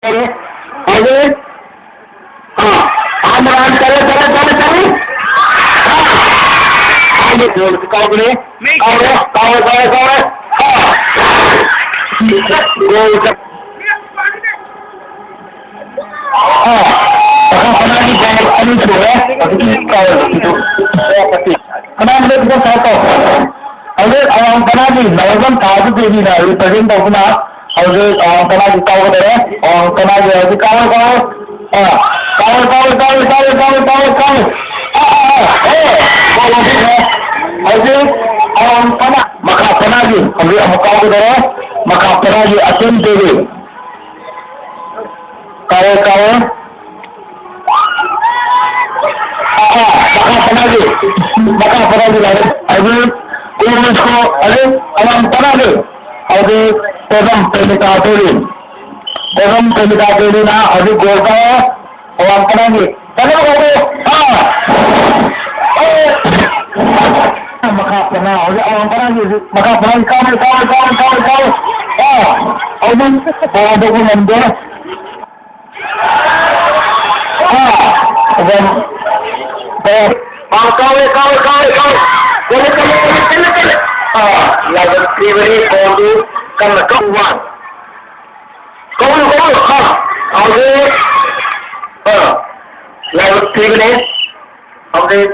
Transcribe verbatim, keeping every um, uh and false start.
ꯇꯧꯔꯦ꯫ ꯍꯧꯖꯤꯛ, ꯑꯥ, ꯑꯥ, ꯃꯔꯥꯟ ꯇꯧꯔꯦ, ꯇꯧꯔꯦ, ꯇꯧꯔꯦ, ꯇꯧꯔꯦ꯫ ꯑꯥ, ꯑꯥ, ꯀꯥꯎꯈ꯭ꯔꯦ꯫ ꯀꯥꯎꯔꯦ, ꯀꯥꯎꯔꯦ, ꯀꯥꯎꯔꯦ, ꯀꯥꯎꯔꯦ꯫ ꯑꯥ꯫ ꯒꯣꯜ ꯆꯠ-, ꯑꯥ, ꯃꯈꯥ ꯐꯅꯥꯒꯤ ꯒꯣꯜ ꯑꯅꯤ ꯁꯨꯔꯦ꯫ ꯍꯧꯖꯤꯛꯀꯤ ꯀꯥꯎꯔꯤꯕꯗꯨ ꯐꯅꯥ ꯂꯦꯞꯄ ꯁꯥꯏ ꯇꯧ꯫ ꯍꯧꯖꯤꯛ ꯑꯋꯥꯡ ꯐꯅꯥꯒꯤ ꯅꯥꯎꯔꯦꯝꯕꯝ ꯊꯥꯖ ꯗꯦꯕꯤꯅ represent ꯇꯧꯗꯨꯅ ꯍꯧꯖꯤꯛ ꯑꯋꯥꯡ ꯐꯅꯥꯒꯤ ꯀꯥꯎꯒꯗꯧꯔꯦ꯫ ꯑꯋꯥꯡ ꯐꯅꯥꯒꯤ ꯍꯧꯖꯤꯛ ꯀꯥꯎꯔꯦ, ꯀꯥꯎꯔꯦ꯫ ꯑꯥ, ꯀꯥꯎꯔꯦ, ꯀꯥꯎꯔꯦ, ꯀꯥꯎꯔꯦ꯫ ꯑꯥ, ꯑꯥ, ꯑꯥ, ꯑꯦ, ꯒꯣꯜ ꯂꯧꯕꯤꯈ꯭ꯔꯦ꯫ ꯍꯧꯖꯤꯛ ꯑꯋꯥꯡ ꯐꯅꯥ, ꯃꯈꯥ ꯐꯅꯥꯒꯤ ꯍꯧꯖꯤꯛ ꯑꯃꯨꯛ ꯀꯥꯎꯒꯗꯧꯔꯦ꯫ ꯃꯈꯥ ꯐꯅꯥꯒꯤ ꯑꯆꯦꯝ ꯗꯦꯕꯤ꯫ ꯀꯥꯎꯔꯦ, ꯀꯥꯎꯔꯦ꯫ ꯑꯥ, ꯑꯥ, ꯃꯈꯥ ꯐꯅꯥꯒꯤ, ꯃꯈꯥ ꯐꯅꯥꯒꯤ ꯂꯥꯏꯔꯤꯛ꯫ ꯍꯧꯖꯤꯛ ꯀꯣꯂꯦꯖꯀꯣ, ꯍꯧꯖꯤꯛ ꯑꯋꯥꯡ ꯐꯅꯥꯒꯤ꯫ ꯍꯧꯖꯤꯛ ꯇꯦꯕꯝ ꯄ꯭ꯔꯦꯃꯤꯀꯥ ꯇꯣꯂꯤ꯫ ꯇꯦꯕꯝ ꯄ꯭ꯔꯦꯃꯤꯀꯥ ꯇꯣꯂꯤꯅ ꯍꯧꯖꯤꯛ ꯒꯣꯜ ꯀꯥꯎꯔꯦ꯫ ꯑꯋꯥꯡ ꯐꯅꯥꯒꯤ꯫ ꯀꯩꯅꯣ ꯇꯧꯔꯦ꯫ ꯑꯥ! ꯑꯦ! ꯃꯈꯥ ꯐꯅꯥ, ꯍꯧꯖꯤꯛ ꯑꯋꯥꯡ ꯐꯅꯥꯒꯤ ꯍꯧꯖꯤꯛ ꯃꯈꯥ ꯐꯅꯥꯒꯤ ꯀꯥꯎꯔꯦ, ꯀꯥꯎꯔꯦ, ꯀꯥꯎꯔꯦ, ꯀꯥꯎꯔꯦ, ꯀꯥꯎꯔꯦ꯫ ꯑꯥ! ꯍꯧꯖꯤꯛ ꯕꯣꯜ ꯍꯟꯗꯣꯛꯄ ꯉꯝꯗꯦ꯫ ꯑꯥ, ꯑꯗꯨꯝ, ꯑꯦ, ꯑꯥ, ꯀꯥꯎꯔꯦ, ꯀꯥꯎꯔꯦ, ꯀꯥꯎꯔꯦ, ꯀꯥꯎꯔꯦ꯫ ꯆꯠꯂꯦ, ꯆꯠꯂꯦ, ꯆꯠꯂꯦ, ꯆꯠꯂꯦ, ꯆꯠꯂꯦ꯫ ꯑꯥ, ꯂꯥꯏꯕꯛ ꯊꯤꯕꯅꯤ, ꯕꯣꯜꯗꯨ ꯀꯟꯅ ꯀꯥꯎꯕ꯫ ꯀꯥꯎꯔꯦ, ꯀꯥꯎꯔꯦ, ꯑꯥ, ꯀꯥꯎꯔꯦ꯫ ꯑꯥ, ꯂꯥꯏꯕꯛ ꯊꯤꯕꯅꯤ꯫ ꯍꯧꯖꯤꯛ